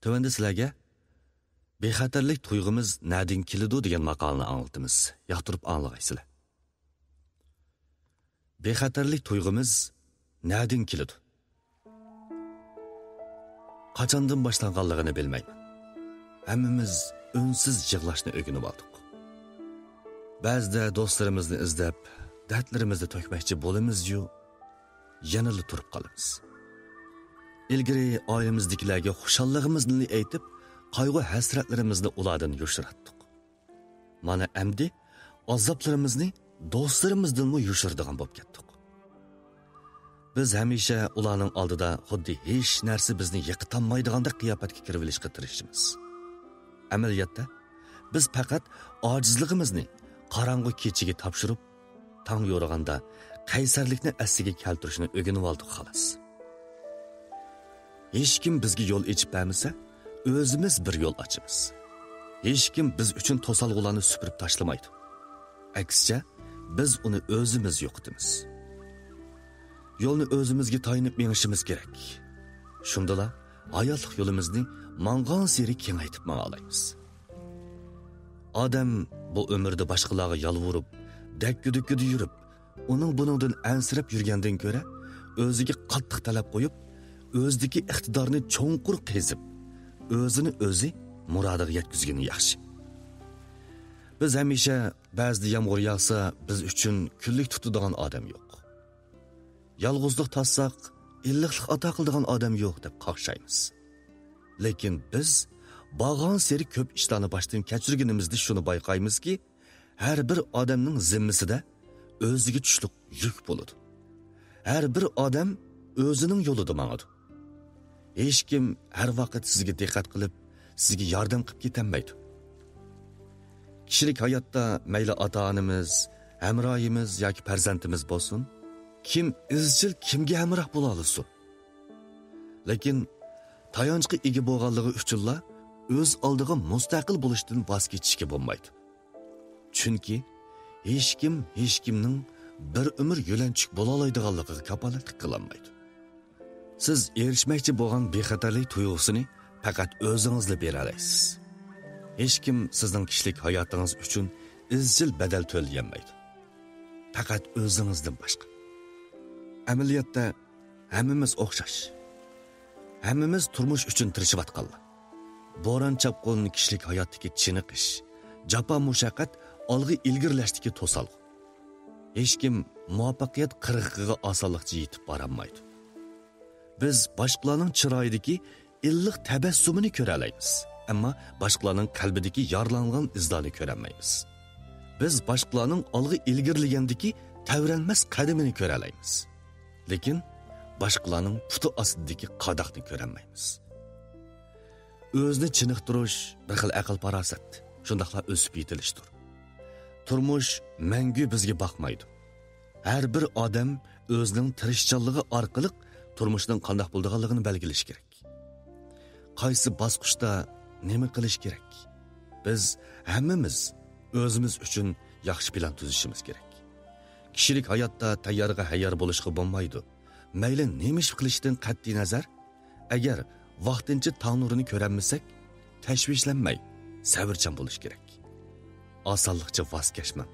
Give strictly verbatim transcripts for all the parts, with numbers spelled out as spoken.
تۆۋەندە سىلەرگە «بىخەتەرلىك تۇيغۇمىز نەدىن كېلىدۇ؟» دېگەن ماقالىنى ئاڭلىتىمىز. ياقتۇرۇپ ئاڭلىغايسىلەر. بىخەتەرلىك تۇيغۇمىز نەدىن كېلىدۇ؟ قاچاندىن باشلانغانلىقىنى بىلمەيمەن. ھەممىمىز ئۈنسىز يىغلاشنى ئۆگىنىۋالدۇق. بەزىدە دوستلىرىمىزنى ئىزدەپ، دەردلىرىمىزنى تۆكمەكچى بولىمىز-يۇ، يەنىلا تۇرۇپ قالىمىز. ئىلگىرى ئائىلىمىزدىكىلەرگە خۇشاللىقىمىزنى ئېيتىپ، قايغۇ-ھەسرەتلىرىمىزنى ئۇلاردىن يوشۇراتتۇق. مانا ئەمدى ئازابلىرىمىزنى دوستلىرىمىزدىنمۇ يوشۇرىدىغان بولۇپ كەتتۇق. بىز ھەمىشە ئۇلارنىڭ ئالدىدا خۇددى ھېچ نەرسە بىزنى يىقىتالمايدىغاندەك قىياپەتكە كىرىۋېلىشقا تىرىشىمىز. ئەمەلىيەتتە، بىز پەقەت ئاجىزلىقىمىزنى قاراڭغۇ كېچىگە تاپشۇرۇپ، تاڭ يورۇغاندا قەيسەرلىكنى ئەسلىگە كەلتۈرۈشنى ئۆگىنىۋالدۇق، خالاس. ھېچكىم بىزگە يول ئېچىپ بەرمىسە، ئۆزىمىز بىر يول ئاچىمىز. ھېچكىم بىز ئۈچۈن توسالغۇلارنى سۈپۈرۈپ تاشلىمايدۇ. ئەكسىچە، بىز ئۇنى ئۆزىمىز يوقىتىمىز. يولنى ئۆزىمىزگە تايىنىپ مېڭىشىمىز كېرەك. شۇندىلا ھاياتلىق يولىمىزنى ماڭغانسېرى كېڭەيتىپ ماڭالايمىز. ئادەم بۇ ئۆمرىدە باشقىلارغا يالۋۇرۇپ، دەككە-دۈككىدە يۈرۈپ، ئۇنىڭ بۇنىڭدىن ئەنسىرەپ يۈرگەندىن كۆرە، ئۆزىگە قاتتىق تەلەپ قويۇپ، ئۆزىدىكى ئىقتىدارنى چوڭقۇر قېزىپ، ئۆزىنى ئۆزى مۇرادىغا يەتكۈزگىنى ياخشى. بىز ھەمىشە بەزىدە يامغۇر ياغسا، بىز ئۈچۈن كۈنلۈك تۇتىدىغان ئادەم يوق. يالغۇزلۇق تارتساق، ئىللىقلىق ئاتا قىلىدىغان ئادەم يوق دەپ قاقشايمىز. لېكىن بىز بارغانسېرى كۆپ ئىشلارنى باشتىن كەچۈرگىنىمىزدە شۇنى بايقايمىزكى، ھەر بىر ئادەمنىڭ زىممىسىدە ئۆزىگە چۈشلۈك يۈك بولىدۇ. ھەر بىر ئادەم ئۆزىنىڭ يولىدا ماڭىدۇ. ھېچكىم ھەر ۋاقىت سىزگە دىققەت قىلىپ، سىزگە ياردەم قىلىپ كېتەلمەيدۇ. كىشىلىك ھاياتتا مەيلى ئاتا-ئانىمىز، ھەمراھىمىز ياكى پەرزەنتىمىز بولسۇن، كىم ئىزچىل كىمگە ھەمراھ بولالىسۇن؟ لېكىن تايانچقا ئىگە بولغانلىقى ئۈچۈنلا ئۆز ئالدىغا مۇستەقىل بولۇشتىن ۋاز كېچىشكە بولمايدۇ. چۈنكى ھېچكىم ھېچكىمنىڭ بىر ئۆمۈر يۆلەنچۈك بولالايدىغانلىقىغا كاپالەتلىك قىلالمايدۇ. سىز ئېرىشمەكچى بولغان بىخەتەرلىك تۇيغۇسىنى پەقەت ئۆزىڭىزلا بېرەلەيسىز. ھېچكىم سىزنىڭ كىشىلىك ھاياتىڭىز ئۈچۈن ئىزچىل بەدەل تۆلىيەلمەيدۇ. پەقەت ئۆزىڭىزدىن باشقا. ئەمەلىيەتتە، ھەممىمىز ئوخشاش. ھەممىمىز تۇرمۇش ئۈچۈن تىرىشىۋاتقانلار. بوران-چاپقۇن كىشىلىك ھاياتتىكى چېنىقىش، جاپا-مۇشەققەت ئالغا ئىلگىرىلەشتىكى توسالغۇ. ھېچكىم مۇۋەپپەقىيەت قىرغىقىغا ئاسانلىقچە يېتىپ بارالمايدۇ. بىز باشقىلارنىڭ چىرايىدىكى ئىللىق تەبەسسۇمىنى كۆرەلەيمىز، ئەمما باشقىلارنىڭ قەلبىدىكى يارىلانغان ئىزلارنى كۆرەلمەيمىز. بىز باشقىلارنىڭ ئالغا ئىلگىرىلىگەندىكى تەۋرەنمەس قەدىمىنى كۆرەلەيمىز، لېكىن باشقىلارنىڭ پۇتى ئاستىدىكى قاداقنى كۆرەلمەيمىز. ئۆزىنى چېنىقتۇرۇش بىر خىل ئەقىل-پاراسەت، شۇنداقلا ئۆسۈپ يېتىلىشتۇر. تۇرمۇش مەڭگۈ بىزگە باقمايدۇ. ھەر بىر ئادەم ئۆزىنىڭ تىرىشچانلىقى ئارقىلىق تۇرمۇشنىڭ قانداق بولىدىغانلىقىنى بەلگىلىشى كېرەك. قايسى باسقۇچتا نېمە قىلىش كېرەك؟ بىز ھەممىمىز ئۆزىمىز ئۈچۈن ياخشى پىلان تۈزۈشىمىز كېرەك. كىشىلىك ھاياتتا تەييارغا ھەييار بولۇشقا بولمايدۇ. مەيلى نېمە ئىش قىلىشتىن قەتئىينەزەر، ئەگەر ۋاقتىنچە تاڭ نۇرىنى كۆرەلمىسەك، تەشۋىشلەنمەي، سەۋرچان بولۇش كېرەك. ئاسانلىقچە ۋاز كەچمەڭ.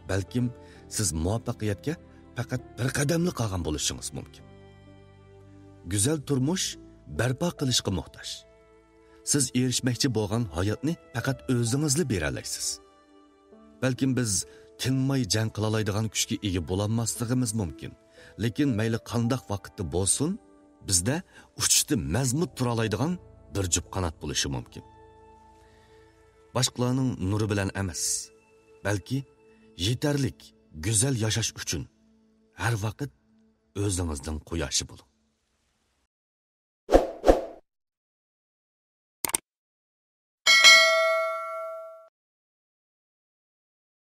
بەلكىم سىز مۇۋەپپەقىيەتكە پەقەت بىر قەدەملا قالغان بولۇشىڭىز مۇمكىن. گۈزەل تۇرمۇش بەرپا قىلىشقا موھتاج. سىز ئېرىشمەكچى بولغان ھاياتنى پەقەت ئۆزىڭىزلا بېرەلەيسىز. بەلكىم بىز تىنماي جەڭ قىلالايدىغان كۈچكە ئىگە بولالماسلىقىمىز مۇمكىن. لېكىن مەيلى قانداق ۋاقىتتا بولسۇن، بىزدە ئۇچۇشتا مەزمۇت تۇرالايدىغان بىر جۈپ قانات بولۇشى مۇمكىن. باشقىلارنىڭ نۇرى بىلەن ئەمەس، بەلكى يېتەرلىك، گۈزەل ياشاش ئۈچۈن ھەر ۋاقىت ئۆزىڭىزنىڭ قۇياشى بولۇڭ.